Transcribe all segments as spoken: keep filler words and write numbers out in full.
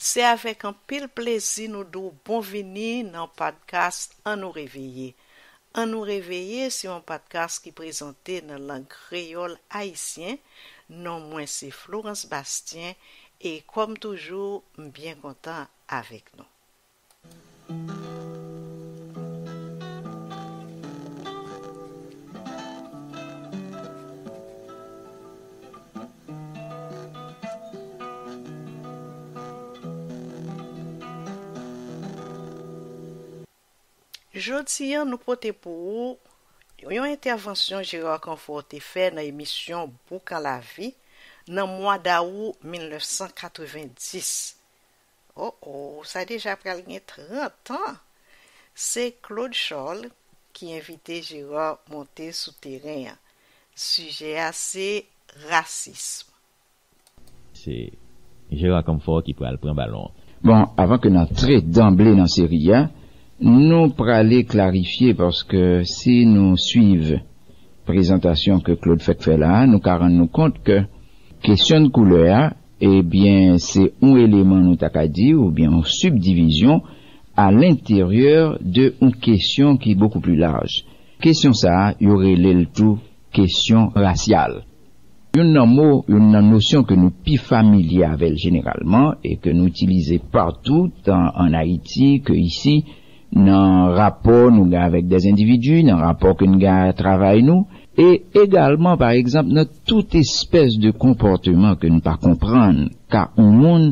Se avèk anpil plezi nou di w bonvini nan podcast Ann nou reveye. Ann nou reveye se yon podcast ki prezante nan lang kreyòl ayisyen. Non mwen se Florence Bastien e kòm toujou, m byen kontan avèk nou. Jodi a, nou pote pou ou yon entèvansyon Gérard Canfort te fè nan emisyon Boukan Lavi nan mwa dawou mil nèf san katrevenndis. O, o, sa deja pral gen trant an. Se Claude Charles ki envite Gérard monte sou teren an. Sijè a se rasism. Se Gérard Canfort ki pral pran balon an. Bon, avan ke n antre danble nan seri a, nou prale klarifye, paske si nou swiv prezantasyon ke Claude fèk fè la a, nou ka rann nou kont ke kesyon de koulè a, ebyen, se yon eleman, nou ta ka di, oubyen yon sibdivizyon alenteryè de yon kesyon ki bokou pli laj. Kesyon sa a, yo rele l tou kesyon rasyal. Youn nan mo, youn nan nosyon ke nou pi familye avè l jeneralman e ke nou itilize patou, tan ann Ayiti ke isi, nan rapò nou gen avèk dè endividi, nan rapò ke n gen a travay nou, e egalman, pa egzanp, nan tout espès de konpòteman ke n pa konprann ka yon moun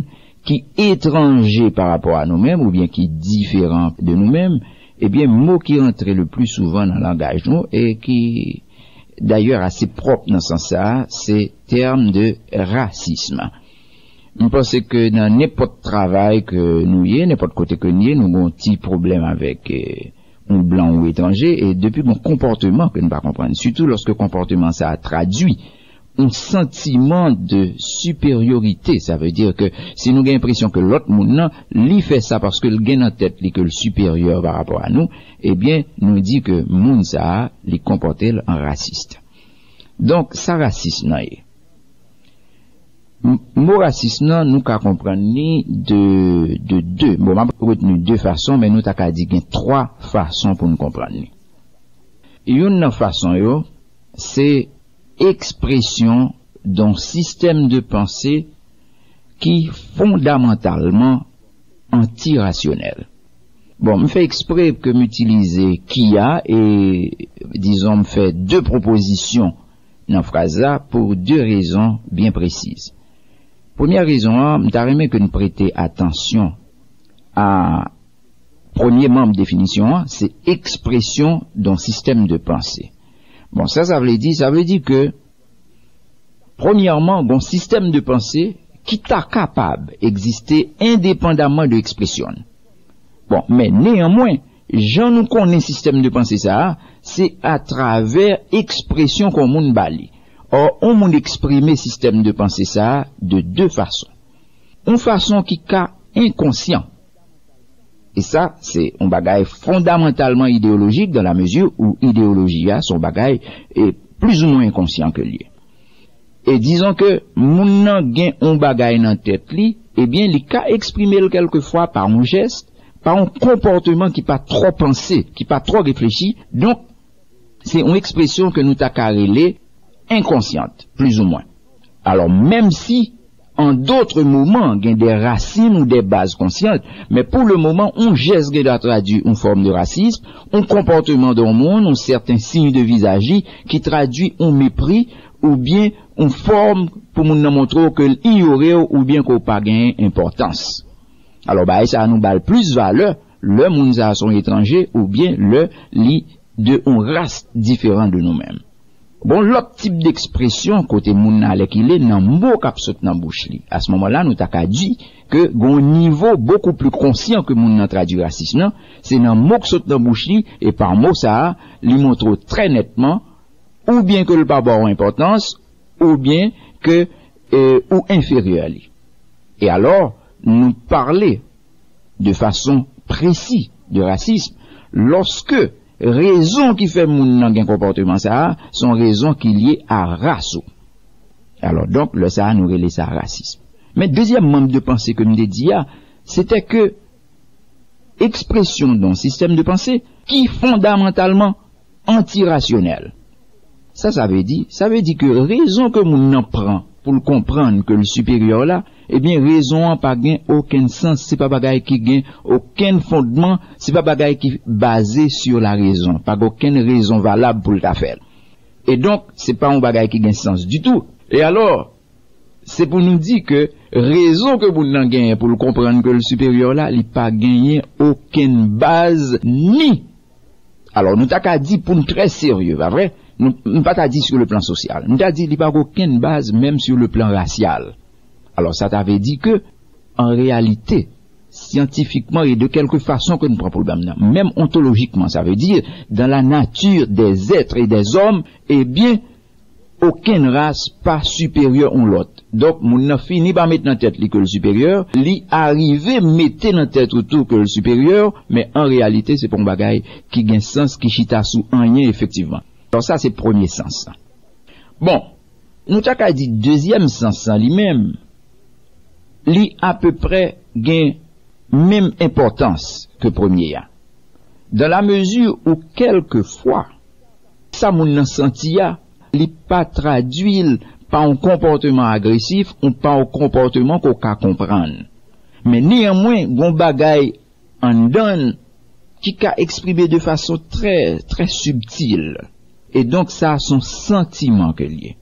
ki etranje pa rapò a nou menm oubyen ki diferan de nou menm, ebyen, mo ki rantre le pli souvan nan langaj nou e ki, dayè, ase pwòp nan sans sa a, se tèm de rasism. M panse ke nan nenpòt travay ke nou ye, nenpòt kote ke n ye, nou gen yon ti pwoblèm avèk, eh, yon blan ou etranje, e depi gen yon konpòteman ke n pa konprann, sitou lòske konpòteman sa a tradui yon santiman de siperyorite, sa vle di ke si nou gen enpresyon ke lòt moun nan, li fè sa paske l gen nan tèt li ke l siperyè pa rapò a nou, ebyen, nou di ke moun sa a, li konpòte l an rasis. Donk, sa rasis nan ye? M-, mo rasis nan, nou ka konprann li de, de de. Bon, m ap retni de fason, men nou ta ka di gen twa fason pou n konprann li. Youn nan fason yo, se ekspresyon d'un système de pensée ki fondamantalman antirasyonèl. Bon, m fè ekspre ke m itilize ki a e, dizon, m fè de pwopozisyon nan fraz la pou de rezon byen presiz. Premyè rezon an, m ta renmen ke n prete atansyon a premye manm definisyon an, se ekspresyon d'un système de pensée. Bon, sa sa vle di? Sa vle di ke, premyèman, gon sistèm de panse ki ta kapab egziste endepandamman de ekspresyon l. Bon, men neyanmwen, jan nou konnen sistèm de panse sa a, se atravè ekspresyon ke yon moun ba li. Ò, yon moun eksprime sistèm de panse sa a de de fason. Yon fason ki ka enkonsyan. E sa, se yon bagay fondamantalman ideyolojik, dans la mesure où ideyoloji a, se yon bagay, e, plizoumwen enkonsyan ke l ye. E dizon ke moun nan gen yon bagay nan tèt li, ebyen, li ka eksprime l kèlkefwa pa yon jès, pa yon konpòteman ki pa twò panse, ki pa twò reflechi. Donk, se yon ekspresyon ke nou ta ka rele enkonsyan, plizoumwen. Alò, menm si, an dotre moman, gen de rasin ou de baz konsyan, men pou le moman, yon jès gen dwa tradui yon fòm de rasis, yon konpòteman de yon moun, yon sèten siy de vizaj li ki tradui yon mepri oubyen yon fòm pou moun nan montre w ke l inyore w oubyen ke w pa genyen enpòtans. Alò, bagay sa a, nou ba l plis valè lè moun sa a se yon etranje oubyen lè li de yon ras diferan de nou menm. Bon, lòt tip de ekspresyon kote moun nan alèkile nan mo k ap sot nan bouch li. A se moman la, nou ta ka di ke gen yon nivo bokou pli konsyan ke moun nan tradui rasis nan, se nan mo k sot nan bouch li, e pa mo sa a, li montre w trè nètman, oubyen ke l pa ba w enpòtans, oubyen ke, e, ou enferyè li. E alò, nou pale de fason presi de rasis, lòske rezon ki fè moun nan gen konpòteman sa a, se yon rezon ki lye a ras ou. Alò, donk, lè sa a, nou rele sa rasis. Men dezyèm manm de panse ke m te di a, se te ke ekspresyon de yon sistèm de panse ki fondamantalman antirasyonèl. Sa sa vle di? Sa vle di ke rezon ke moun nan pran pou l konprann ke l siperyè la, ebyen, rezon an pa gen okenn sans, se pa bagay ki gen okenn fondman, se pa bagay ki baze sur la raison, pa gen okenn rezon valab pou l ta fè l. E donk, se pa yon bagay ki gen sans ditou. E alò, se pou nou di ke rezon ke moun nan genyen pou l konprann ke l siperyè la, li pa genyen okenn baz ni. Alò, nou ta ka di pou n trè serye, pa vre? Nou, nou pa ta di sur le plan social. Nou ta di li pa gen okenn baz, menm sur le plan racial. Alò, sa ta vle di ke, an reyalite, syantifikman e de kèlke fason ke nou pran pwoblèm nan, menm ontolojikman, sa vle di, dans la nature des êtres et des hommes, ebyen, okenn ras pa siperyè yon lòt. Donk, moun nan fini pa met nan tèt li ke l siperyè, li arive mete nan tèt ou tou ke l siperyè, men an reyalite, se pa yon bagay ki gen sans, ki chita sou anyen efektivman. Donk, sa se premye sans lan. Bon, nou ta ka di dezyèm sans lan li menm, li apeprè gen menm enpòtans ke premye a. Dan la mezi ou kèlkefwa, sa moun nan santi a, li pa tradui l pa yon konpòteman agresif ou pa yon konpòteman ke w ka konprann. Men neyanmwen, gen yon bagay anndan l ki ka eksprime de fason trè, trè sibtil. E donk, sa se yon santiman ke l ye.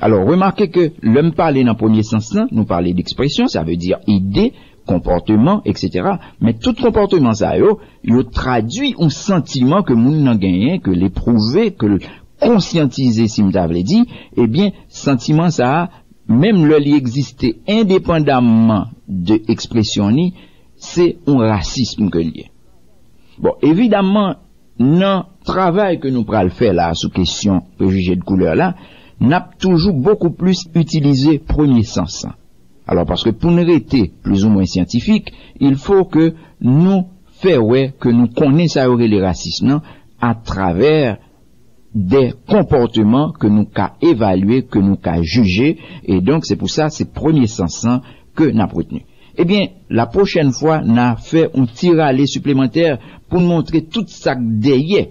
Alò, remake ke lè m pale nan premye sans lan, nou pale de ekspresyon, sa vle di ide, konpòteman, etsetera. Men tout konpòteman sa yo, yo tradui yon santiman ke moun nan genyen, ke l epwouve, ke l konsyantize, si m ta vle di, ebyen, santiman sa a, menm lè li egziste endepandamman de ekspresyon li, se yon rasism ke l ye. Bon, evidaman, nan travay ke nou pral fè la sou kesyon prejije de koulè la, n ap toujou bokou plis itilize premye sans lan. Alò, paske pou n rete plizoumwen syantifik, il fo ke nou fè wè ke nou konnen sa yo rele rasism nan atravè de konpòteman ke nou ka evalye, ke nou ka jije, e donk se pou sa se premye sans lan ke n ap retni. Ebyen, la pwochèn fwa, n a fè yon ti rale siplemantè pou n montre tout sa k dèyè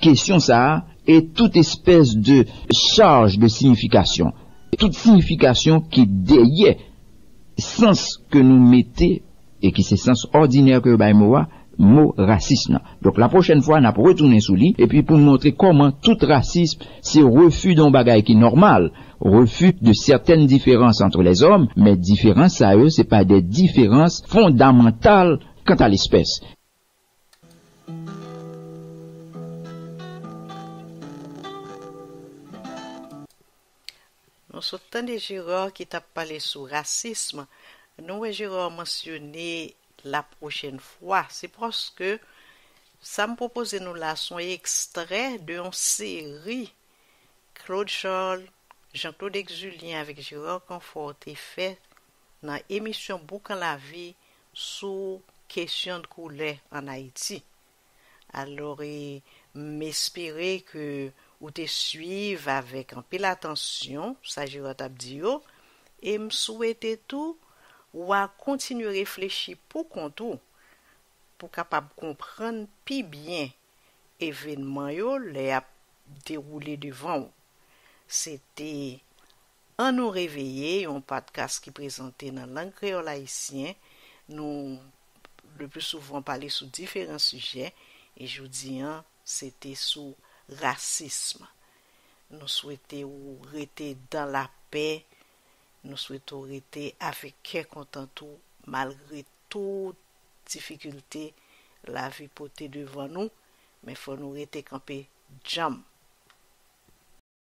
kesyon sa a e tout espès de chaj de siyifikasyon, tout siyifikasyon ki dèyè sans ke nou mete e ki se sans òdinè ke yo bay mo a, mo rasism nan. Donk, la pwochèn fwa, n ap retounen sou li, epi pou n montre kòman tout rasism se refi de yon bagay ki nòmal, refi de sètèn diferans ant lèzòm, men diferans sa yo, se pa de diferans fondamantal kanta lespès. Nou sot tande Gérard ki t ap pale sou rasism. Nou wè Gérard mansyone la pwochèn fwa. Se paske sa m pwopoze nou la se yon ekstrè de yon seri Claude Charles, Jean Claude Exulien avèk Gérard Canfort te fè nan emisyon Boukan Lavi sou kesyon de koulè ann Ayiti. Alò, e, m espere ke ou te swiv avèk anpil atansyon sa Gérard t ap di yo, e m swete tou w a kontinye reflechi pou kont ou pou w kapab konprann pi byen evènman yo lè y ap dewoule devan w. Se te An nou reveye, yon podcast ki prezante nan lang kreyòl ayisyen. Nou le pli souvan pale sou diferan sijè, e jodi an, se te sou rasism. Nou swete w rete dan lapè, nou swete w rete avèk kè kontan tou, malgre tout difikilte lavi pote devan nou, men fò nou rete kanpe djanm.